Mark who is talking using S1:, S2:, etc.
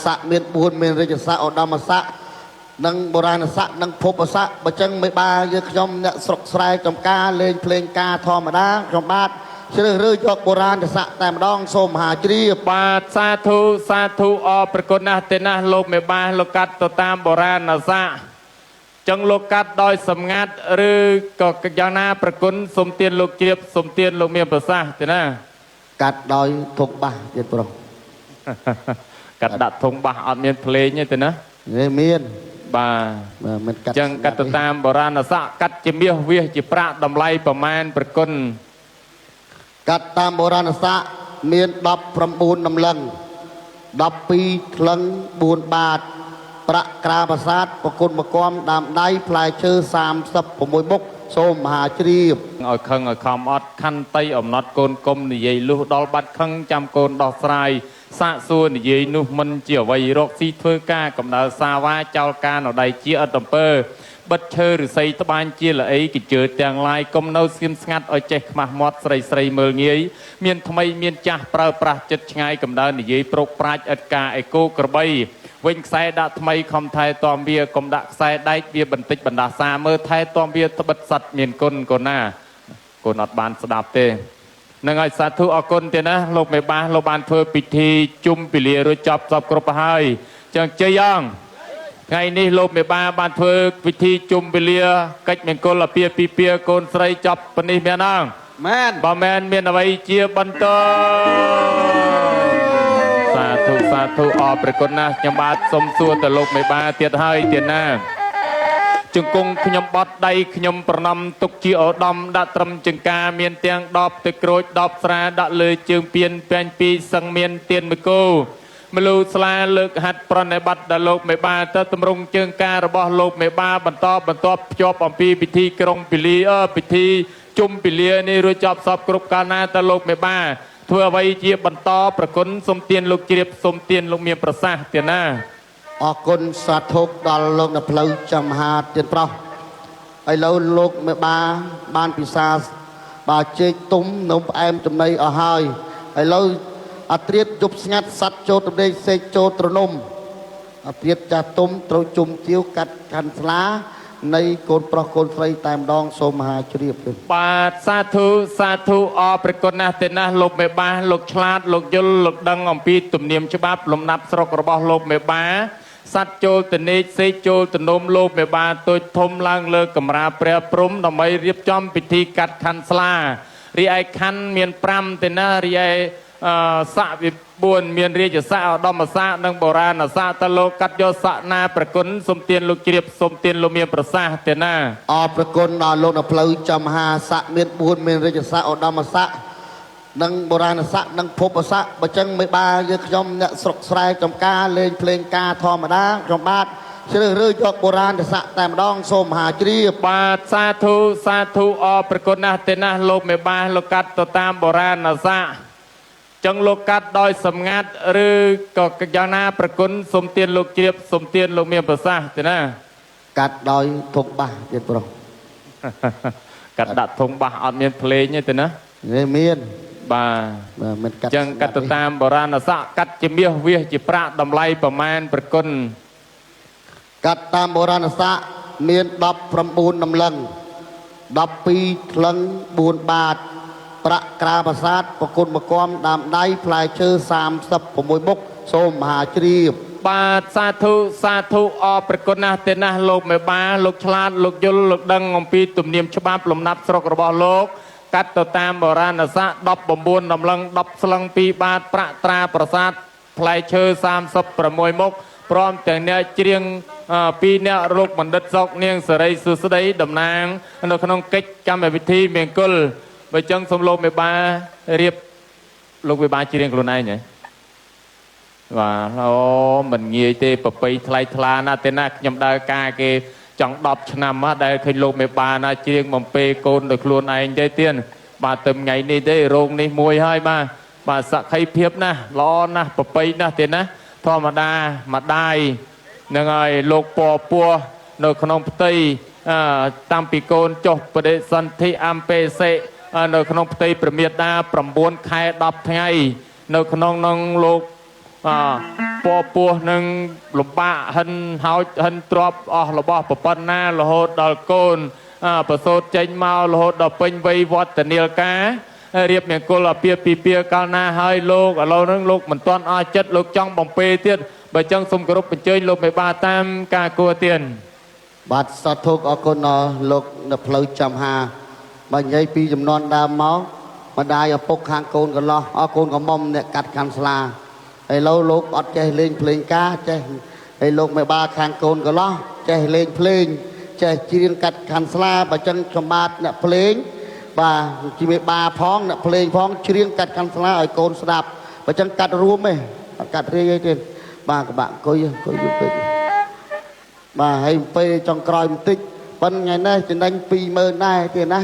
S1: ស័កមាន4មានរាជស័កឧត្តមស័កនិងបុរាណស័កនិងភពស័កបើចឹងមេបាយើងខ្ញុំអ្នកស្រុកស្រែចំការលេងភ្លេងការធម្មតាខ្ញុំបាទជ្រើសរើសយកបុរាណស័កតែម្ដងសូមមហាជ្រាប
S2: បាទសាធុសាធុអរប្រគុណណាស់ទេណាលោកមេបាលោកកាត់ទៅតាមបុរាណស័កចឹងលោកកាត់ដោយសម្ងាត់ឬក៏យ៉ាងណាប្រគុណសូមទានលោកជ្រាបសូមទានលោកមានប្រសាសន៍ទេណា
S1: កាត់ដោយធុងបាសទៀតប្រុស
S2: កាត់ដាក់ធុងបាសអត់មានភ្លេងទេទេណា
S1: នេះមាន
S2: បាទ
S1: បាទមិនកាត់
S2: ចឹងកាត់ទៅតាមបុរាណស័កកាត់ជាមាសវាសជាប្រាក់តម្លៃប្រមាណប្រគុណ
S1: កាត់តាមបុរាណស័កមាន19តម្លឹង12ថ្លឹង4បាតប្រាក់ក្រាប្រាសាទប្រគុណមកគំដើមដៃផ្លែឈើ36មុខសូមមហាជ្រាប
S2: ឲ្យខឹងឲ្យខំអត់ខន្តីអំណត់កូនគុំនិយាយលុះដល់បាត់ខឹងចាំកូនដោះស្រាយសាកសួរនិយាយនោះមិនជាអ្វីរកស៊ីធ្វើការកំដៅសាវ៉ាចោលការនៅដៃជាអត់អំពើបិទឈើឫស្សីត្បាញជាល្អីកជើទាំងឡាយកុំនៅស្ងៀមស្ងាត់ឲ្យចេះខ្មាស់មាត់ស្រីស្រីមើលងាយមានថ្មីមានចាស់ប្រើប្រាស់ចិត្តឆ្ងាយកំដៅនិយាយប្រោកប្រាជ្ញឥតការអេកូក្របីវិញខ្សែដាក់ថ្មីខំថែទាំវាកុំដាក់ខ្សែដែកវាបន្តិចបណ្ដាសាមើលថែទាំវាត្បិតសัตว์មានគុណកូនណាកូនអត់បានស្ដាប់ទេនឹងឲ្យសាធុអរគុណទេណាលោកមេបាលោកបានធ្វើពិធីជុំពិលារួចចប់សពគ្រប់ហើយចឹងជ័យអង្គថ្ងៃនេះលោកមេបាបានធ្វើពិធីជុំពិលាកិច្ចមង្គលអាពាហ៍ពិពាហ៍កូនស្រីចប់ប៉ុណ្នេះមែនអង្គ
S3: មែន
S2: បើមែនមានអ្វីជាបន្តសាធុសាធុអរព្រះគុណណាស់ខ្ញុំបាទសូមសួរទៅលោកមេបាទៀតហើយទៀតណាជង្គង់ខ្ញុំបត់ដៃខ្ញុំប្រណម្យទុកជាឧត្តមដាក់ត្រឹមចង្ការមានទាំង10ទឹកក្រូច10ស្រាដាក់លើជើងពៀនពាញ់ពីរសឹងមានទៀនមួយគោមលូស្លាលើកហាត់ប្រណិប័តដល់លោកមេបាទៅតម្រង់ជើងការរបស់លោកមេបាបន្តបន្ទាប់ភ្ជាប់អំពីពិធីក្រុងពិលីពិធីជុំពិលានេះរួចចប់សពគ្រប់កាលណាទៅលោកមេបាធ្វើអ្វីជាបន្តប្រគុណសូមទានលោកជ្រាបសូមទានលោកមានប្រសាសន៍ទៀតណា
S1: អរគុណសាធុដល់លោកនៅផ្លូវចំហាទៀតប្រុសឥឡូវលោកមេបាបានពិសាបាទជែកទុំនំផ្អែមចំណីអស់ហើយឥឡូវអាត្រៀតយប់ស្ងាត់សัตว์ចូលត្រដេកសេកចូលត្រនំអាត្រៀតចាស់ទុំត្រូវជុំទាវកាត់ខាន់ស្លានៃកូនប្រុសកូនស្រីតែម្ដងសូមមហាជ្រាប
S2: បាទសាធុសាធុអរព្រះគុណណាស់ទេណាលោកមេបាលោកឆ្លាតលោកយល់លោកដឹងអំពីទំនៀមច្បាប់លំដាប់ស្រុករបស់លោកមេបាសัตว์ចូលទៅនេកសេកចូលទៅនំលោកមេបាតូចធំឡើងលើកម្រាព្រះព្រំដើម្បីរៀបចំពិធីកាត់ខណ្ឌស្លារីឯខណ្ឌមាន5ទេណារីឯស័កវា4មានរាជស័កឧត្តមស័កនិងបុរាណស័កតលោកកាត់យកស័កណាប្រគុណសូមទានលោកជ្រាបសូមទានលោកមានប្រសាសន៍ទេណា
S1: អរព្រះគុណដល់លោកនៅផ្លូវចំហាស័កមាន4មានរាជស័កឧត្តមស័កនិងបុរាណស័កនិងភពស័កបើចឹងមេបាយើងខ្ញុំអ្នកស្រុកស្រែចំការលេងភ្លេងការធម្មតាខ្ញុំបាទជ្រើសរើសយកបុរាណស័កតែម្ដងសូមមហាជ្រាប
S2: បាទសាធុសាធុអរព្រះគុណណាស់ទេណាលោកមេបាលោកកាត់ទៅតាមបុរាណស័កចឹងលោកកាត់ដោយសម្ងាត់ឬក៏យ៉ាងណាប្រគុណសូមទានលោកជ្រាបសូមទានលោកមានប្រសាសន៍ទេណា
S1: កាត់ដោយធុងបាសទៀតប្រុស
S2: កាត់ដាក់ធុងបាសអត់មានភ្លេងទេទេណា
S1: នេះមាន
S2: បាទ
S1: បាទមិនកាត់
S2: ចឹងកាត់ទៅតាមបុរាណស័កកាត់ជាមាសវាសជាប្រាក់តម្លៃប្រមាណប្រគុណ
S1: កាត់តាមបុរាណស័កមាន19តម្លឹង12ថ្លឹង4បាតប្រាក់ក្រាប្រាសាទប្រគុណមកគំដើមដៃផ្លែឈើ36មុខសូមមហាជ្រាប
S2: បាទសាធុសាធុអរព្រះគុណណាស់ទេណាលោកមេបាលោកឆ្លាតលោកយល់លោកដឹងអំពីទំនៀមច្បាប់លំដាប់ស្រុករបស់លោកកាត់ទៅតាមបុរាណស័ក19តម្លឹង10ស្លឹង2បាតប្រាក់ត្រាប្រាសាទផ្លែឈើ36មុខព្រមទាំងអ្នកច្រៀងពីរអ្នកលោកបណ្ឌិតសុកនាងសេរីសុស្ដីតំណាងនៅក្នុងកិច្ចកម្មវិធីមង្គលបើចឹងសូមលោកមេបារៀបលោកមេបាច្រៀងខ្លួនឯងហ៎បាទអូមិនងាយទេប្រពៃថ្លៃថ្លាណាស់ទេណាខ្ញុំដើរការគេចង់10ឆ្នាំហ่ะដែលឃើញលោកមេបាណាច្រៀងបំពេកូនដោយខ្លួនឯងទេទៀតបាទទៅថ្ងៃនេះទេរោងនេះមួយហើយបាទបាទសក្ខីភាពណាស់ល្អណាស់ប្រពៃណាស់ទេណាធម្មតាម្ដាយនឹងហើយលោកពពោះនៅក្នុងផ្ទៃតាំងពីកូនចុះបដិសន្ធិអំពេសិនៅក្នុងផ្ទៃព្រះមេដា9ខែ10ថ្ងៃនៅក្នុងនឹងលោក ពពោះនឹងលំបាកហិនហោចហិនទ្របអស់របស់ប្រពន្ធណារហូតដល់កូនប្រសូតចេញមករហូតដល់ពេញវ័យវឌ្ឍនាលការរៀបមង្គលអាពាហ៍ពិពាហ៍កាលណាហើយលោកឥឡូវហ្នឹងលោកមិនទាន់អស់ចិត្តលោកចង់បំពេទៀតបើចឹងសូមគោរពអញ្ជើញលោកមេបាតាមការគួរទាន
S1: បាទសាធុអរគុណដល់លោកនៅផ្លូវចំហាបើនិយាយពីចំនួនដើមមកម្ដាយឪពុកខាងកូនកន្លោះអរកូនកំមុំអ្នកកាត់កាន់ស្លាឥឡូវលោកអត់ចេះលេងភ្លេងការចេះហើយលោកមេបាខាងកូនកន្លោះចេះលេងភ្លេងចេះច្រៀងកាត់កាន់ស្លាបើចឹងខ្ញុំបាទអ្នកភ្លេងបាទជាមេបាផងអ្នកភ្លេងផងច្រៀងកាត់កាន់ស្លាឲ្យកូនស្ដាប់បើចឹងកាត់រួមទេអត់កាត់រាយអីទេបាទកបាក់អង្គុយអង្គុយយូរពេកបាទហើយពេលចុងក្រោយបន្តិចប៉ុនថ្ងៃនេះចំណេញ20000ដែរទៀតណា